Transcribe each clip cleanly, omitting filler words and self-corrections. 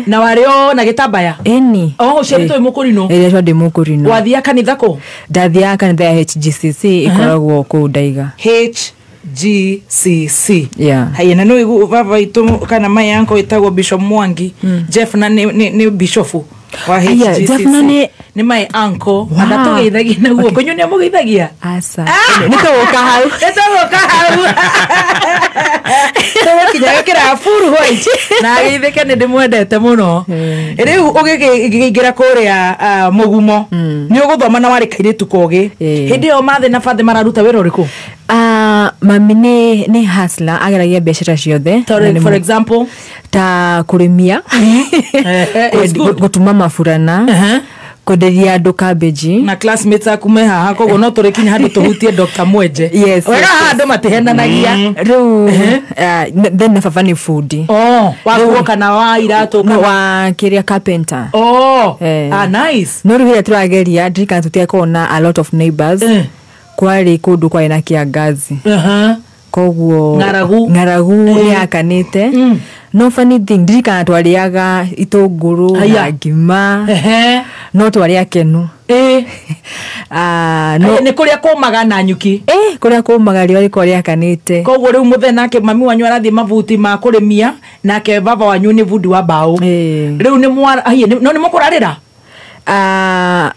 Na warĩ o na gĩtambaya? Ĩni. O ũciarĩtwo wĩ mũkũrinũ? Ĩrĩtwo ndĩ mũkũrinũ. Wathiaga kanitha kũ? Ndathiaga kanitha ya HGCC, ĩkoragwo kũu Ndaiga. HGCC. Yeah. Haya, na nĩ baba witũ kana my uncle ĩtagwo Bishop Mwangi Jeff, na nĩ bishop wa Aya, HGCC. Jeff na Nĩ my uncle. Na ndatũgeithagia na guoko. Inyuĩ nĩ amũgeithagia? Aca, nĩ tũgũka hau. Nĩ tũgũka hau, tũgũkinya gĩkĩra full white na ageithĩke, nĩ ndĩmwendete mũno. Rĩu ũgĩkĩingĩra kũrĩa mũgumo nĩ ũgũthoma na warĩ kairĩtu kogĩ. Hĩndĩ ĩyo mathĩ na bathĩ mararuta wĩra ũrĩkũ? Ah, mami nĩ hustler, ageragia biacara ciothe. Sorry, Na nĩ for example? Ta kũrĩmia, It's good. gũtuma maburana, kwenderia andũ cabbage. Na classmates aku me haha, koguo no tũrĩkinya handũ tũhutie Dr. Mwenje. Yes, wega yes, haha andũ matihenanagia. Rĩu then na baba nĩ bundi. Oh, wa nguo kana wa iratũ? No, kana wa kĩrĩa, carpenter. Oh. Ah, nice. No rĩu rĩrĩa tũrageria, ndirikana tũtiakorwo na a lot of neighbors. Kwarĩ kũndũ kwarĩ na kĩangazi. Koguo Ng'aragu. Ng'aragu nĩ yakanĩte. No funny thing, ndirikana twarĩaga itũngũrũ Haya. na ngima. No twarĩ akenu. Ah, no. No nĩ kũrĩa kũmaga na nyuki. Kũrĩa kũmaga, riũa rĩkorwo rĩakanĩte. Koguo rĩu mũthee nake mami wanyu arathiĩ mabuti ma kũrĩmia, nake baba wanyu nĩ bundi wa mbaũ. Rĩu nĩ no nĩ mũkũrarĩra? Ah,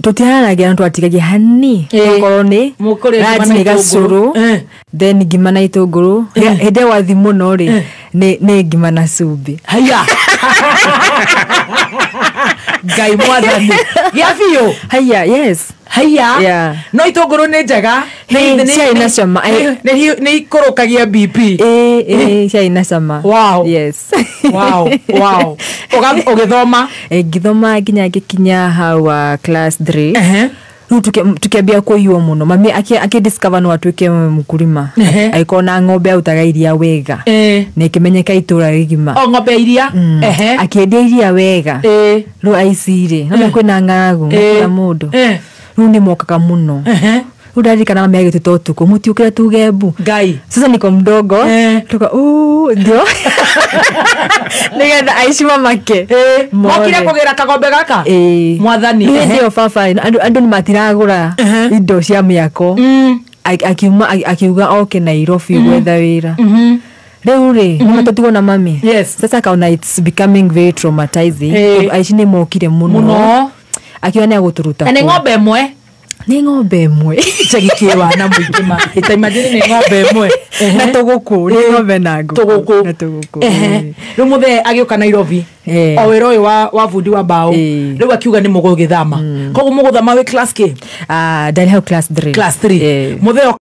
tũtiararagia, no twatigagia hani. Okorwo nĩ Mũkũrĩa ngima lunch na nĩ itũngũrũ. gacũrũ. Then ngima na itũngũrũ. Hĩndĩ ĩyo wathi mũno rĩ, nĩ ngima na cumbĩ. Haya, Ngai mwathani, gĩa biũ. Haya, yes. Haya. Yeah. No itũngũrũ nĩ njega. Hey, ciarĩ na cama. Nĩ ikũrũkagia BP. Ĩ, ciarĩ na cama. Wow. Yes. Wow. Ũgĩthoma? Ngĩthoma nginya ngĩkinya hau class 3. Rĩu tukiambia kũiywo mũno, mami akĩdiscover no atuĩke mũkulima. Agĩkorwo na ng'ombe arutaga iria wega na ĩkĩmenyeka itũra rĩgima. O ng'ombe iria? Akĩendia iria wega. Rĩu aici rĩ, no kwĩna ng'aragu na kila mũndũ. Rĩu nĩ mokaga mũno. Rĩu ndarikana mami agĩtwĩta ũtukũ, mũtiũkĩre tuge mbu. Ngai. Sasa niko mdogo. Tuka "Uu, ndio nĩgetha aici mamake." Mokire kũgĩra kagombe gaka? Mwathani. Rĩu hĩndĩ ĩyo baba andũ nĩ matiragũra indo cia mĩako. Akiuma akiuga oke Nairobi gwetha wĩra. Rĩu rĩ, nĩma tũtigwo na mami. Sasa akaona it's becoming very traumatizing. Tondũ aici nĩ mokire mũno. Mũno. Akiuga nĩ agũtũruta Na nĩ kũu. Ng'ombe ĩmwe? Nĩ ng'ombe ĩmwe. Njagi kĩwana mũingĩ ma ita, imagine nĩ ng'ombe ĩmwe. Na tũgũkũ, nĩ ng'ombe na ngũkũ. Tũgũkũ. Na tũgũkũ. Rĩu mũthee agĩũka Nairobi. O wĩra ũyũ wa bundi wa mbaũ. Rĩu akiuga nĩ mũgũgĩthama, koguo mũgũthama wĩ class k? Ah, ndarĩ hau class 3. Class 3. Mũthee.